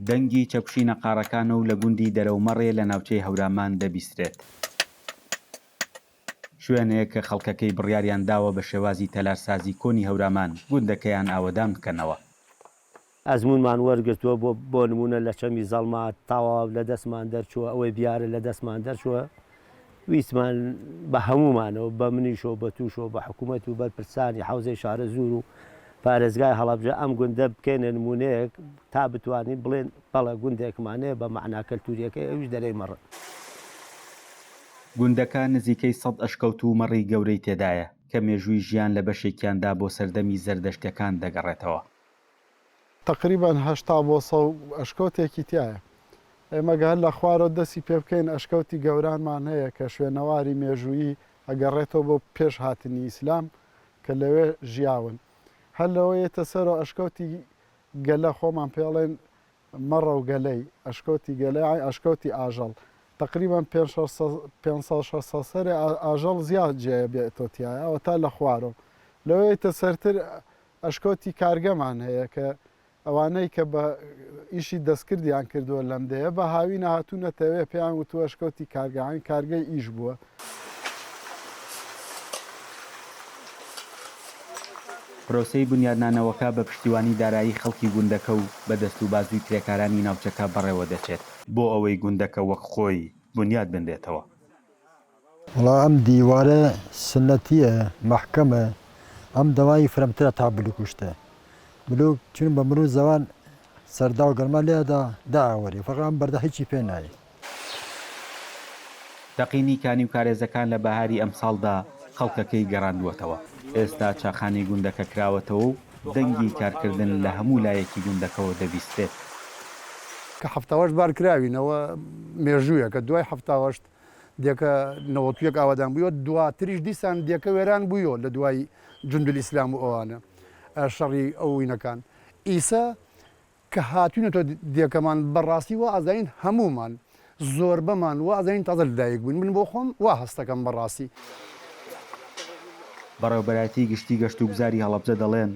دەنگی چەکوشی نەقاڕەکانە و لە گوندی دەرەومەڕێ لە ناوچەی هەورامان دەبیسترێت. شوێنێک کە خەڵکەکەی بڕیاریان داوە بە شێوازی تەلارسازی کۆنی هەورامان گوندەکەیان ئاوەدان بکەنەوە. ئەزموونمان وەرگرتووە بۆ بۆ نموونە لە چەمی زەڵما تەواو لە دەستمان دەرچووە ئەوەی بیارە لە دەستمان دەرچووە ویستمان بە هەموومانەوە بە منیشەوە بە تووشەوە بە حکوومەت و بەرپرسانی حەوزەی شارەزوور و پارێزگای هەڵەبجە ئەم گوندە بکەینە نموونەیەک تا بتوانین بڵێن بەڵێ گوندێکمان هەیە بە مەعنا کەلتوورییەکەی ئەویش دەرەی مەڕە. گوندەکە نزیکەی سەد ئەشکەوت و مەڕی گەورەی تێدایە کە مێژووی ژیان لە بەشێکیاندا بۆ سەردەمی زەردەشتەکان دەگەڕێتەوە. تەقریبەن 80 بۆ سەو ئەشکەوتێکی تیایە. ئێمە گەر لە خوارەوە دەستی پێ بکەین ئەشکەوتی گەورانمان هەیە کە شوێنەواری مێژوویی ئەگەڕێتەوە بۆ پێش هاتنی ئیسلام کە لەوێ ژیاون. هەر لەوە یەتە سەرەوە ئەشکەوتی گەلە خۆمان پێ ئەڵێن مەڕە و گەلەی، ئەشکەوتی گەلە یانی ئەشکەوتی ئاژەڵ. تەقریبەن پێنج 500 600 سەرێ ئاژەڵ زیاد جێیە بێتۆ تیایا ئەوەتا لە خوارەوە. لەوە یەتە سەرتر ئەشکەوتی کارگەمان هەیە کە ئەوانەی کە بە ئیشی دەستکردیان کردووە لەم دێیە بە هاوینە هاتوونەتە ئەوێ پێیان وتووە ئەشکەوتی کارگە یانی کارگەی ئیش بووە. پرۆسەی بونیادنانەوەکە بە پشتیوانی دارایی خەڵکی گوندەکە و بە دەست و بازووی کرێکارانی ناوچەکە بەڕێوەدەچێت. بۆ ئەوەی گوندەکە وەک خۆی بونیاد بنرێتەوە. وەڵا ئەم دیوارە سوننەتیە مەحکەمە ئەم دەوای فرەمترە تا بلوکوشتە بلوک چون بە مرو زەوان سەردا و گەرما لێدا دائەوەری فەقەت ئەم بەردە هیچی پێ نایە. تەقینی کانی و کارێزەکان لە بەهاری ئەمساڵدا خەڵکەکەی گەڕاندووەتەوە، ئێستا چاخانەی گوندەکە کراوەتەوە و دەنگی کارکردن لە هەموو لایەکی گوندەکەوە دەبیسترێت. کە حەفتاوهەشت بار کراوینەوە مێژوویەکە دوای حەفتاوهەشت دێکە 91 ئاوادان بوویەوە دواتریش دیسان دێکە وێران بوویەوە لە دوای جوندولئیسلام و ئەوانە شەڕی ئەو وینەکان ئیسە کە هاتوینەتەوە دێکەمان بەڕاستی وا ئەزانین هەموومان زۆربەمان وا ئەزانین تازە لەدایک بووین من بۆ خۆم وا هەستەکەم بەڕاستی. بەڕێوبەرایەتی گشتی گەشتوگوزاری هەڵەبجە دەڵێن،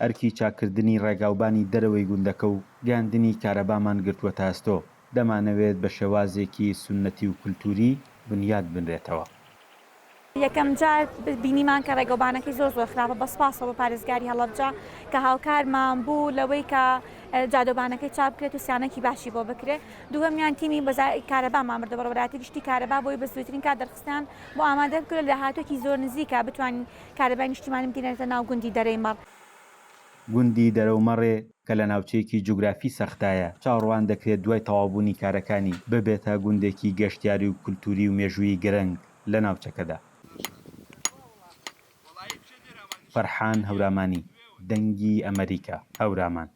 ئەرکی چاککردنی ڕێگاوبانی دەرەوەی گوندەکە و گەیاندنی کارەبامان گرتووەتە ئەستۆ، دەمانەوێت بە شێوازێکی سوننەتی و کولتووری بنیات بنرێتەوە. یەکەم جار بینیمان کە ڕێگەوبانەکەی زۆر زۆر خراپە بە سوپاسەوە بۆ پارێزگاری هەڵەبجە کە هاوکارمان بوو لەوەی کە جادەوبانەکەی چاک بکرێت و سیانەکی باشی بۆ بکرێت دووەمیان تیمی کارەبامان بردە بەڕێوەبەرایەتی گشتی کارەبا بۆی بە زووترین کات دەرخستیان بۆ ئامادە بکرێت لە داهاتوویەکی زۆر نزیکە بتوانین کارەبای نیشتیمانی بگەینێتە ناو گوندی دەرەی مەڕ. گوندی دەرەومەڕێ کە لە ناوچەیەکی جوگرافی سەختدایە، چاوەڕوان دەکرێت دوای تەواوبوونی کارەکانی، ببێتە گوندێکی گەشتیاری و کولتووری و مێژوویی گرنگ لە ناوچەکەدا. فەرحان هەورامانی، دەنگی ئەمەریکا، هەورامان.